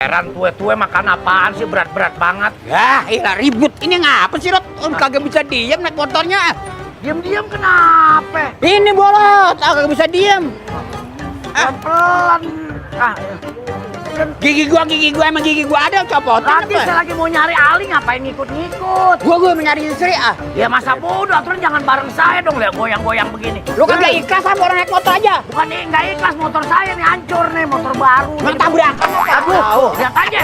Heran tua-tua makan apaan sih berat-berat banget. Ya, iya ribut. Ini ngapa sih, Rot? Kagak bisa diem naik motornya. Diam-diam kenapa? Ini bolot, kagak bisa diem. Pelan-pelan. Gigi gua emang gigi gua ada copotan Tadi apa? saya lagi mau nyari Ali, ngapain ngikut-ngikut? Gua mencari istri ah. Ya masa bodoh, aturan jangan bareng saya dong, lihat goyang-goyang begini. Lu kagak ikhlas apa orang naik motor aja? Bukan nih, nggak ikhlas, motor saya nih hancur nih, motor baru. Mang tabrakan apa? Aduh, lihat aja.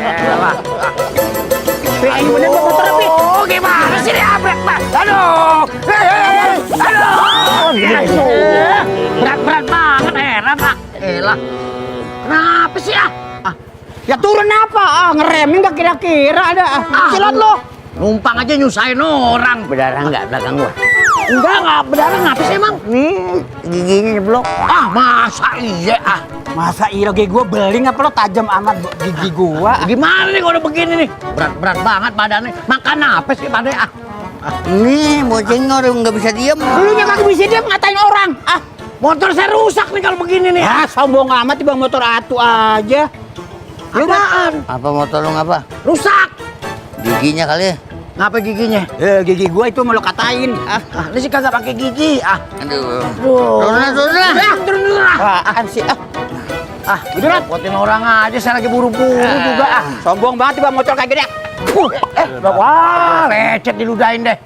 Elah. Ini bener gua motor api. Oh, gimana sih ini abrek, Mas? Aduh. Aduh. Berat-berat banget, heran, Pak. Elah. Kenapa sih, Ya turun apa? Ngeremin gak kira-kira ada. Silat lo. Numpang aja nyusahin orang. Berdarah enggak belakang gua? Enggak berdarah, ngapa sih, emang? Nih, giginya nyeblok. Masa iya, Masa iya gigi gua beling apa lo tajam amat gigi gua? Gimana nih kalau udah begini nih? Berat-berat banget badannya. Makan apa sih pada Nih, boceng orang nggak bisa diem. Lu nya kagak bisa diem ngatain orang. Motor saya rusak nih kalau begini nih. Sombong amat bang motor atu aja. Apaan? Apa motor lu ngapa? Rusak. Giginya kali ya? Ngapa giginya? Gigi gua itu mau lo katain. Ini sih kagak pakai gigi. Aduh. Turun dulu. Apaan sih? Udah buatin orang aja, saya lagi buru-buru juga. Sombong banget bang motor kayak gini. Wah, lecet diludahin deh.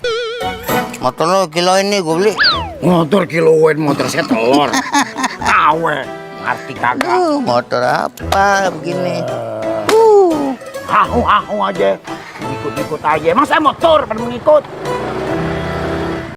Motor lu kiloin nih gua beli. Motor kiloan, motor saya telur. Tawe, ngerti kagak? Motor apa begini? Hahu aja. Ikut-ikut aja. Emang saya motor pada mengikut.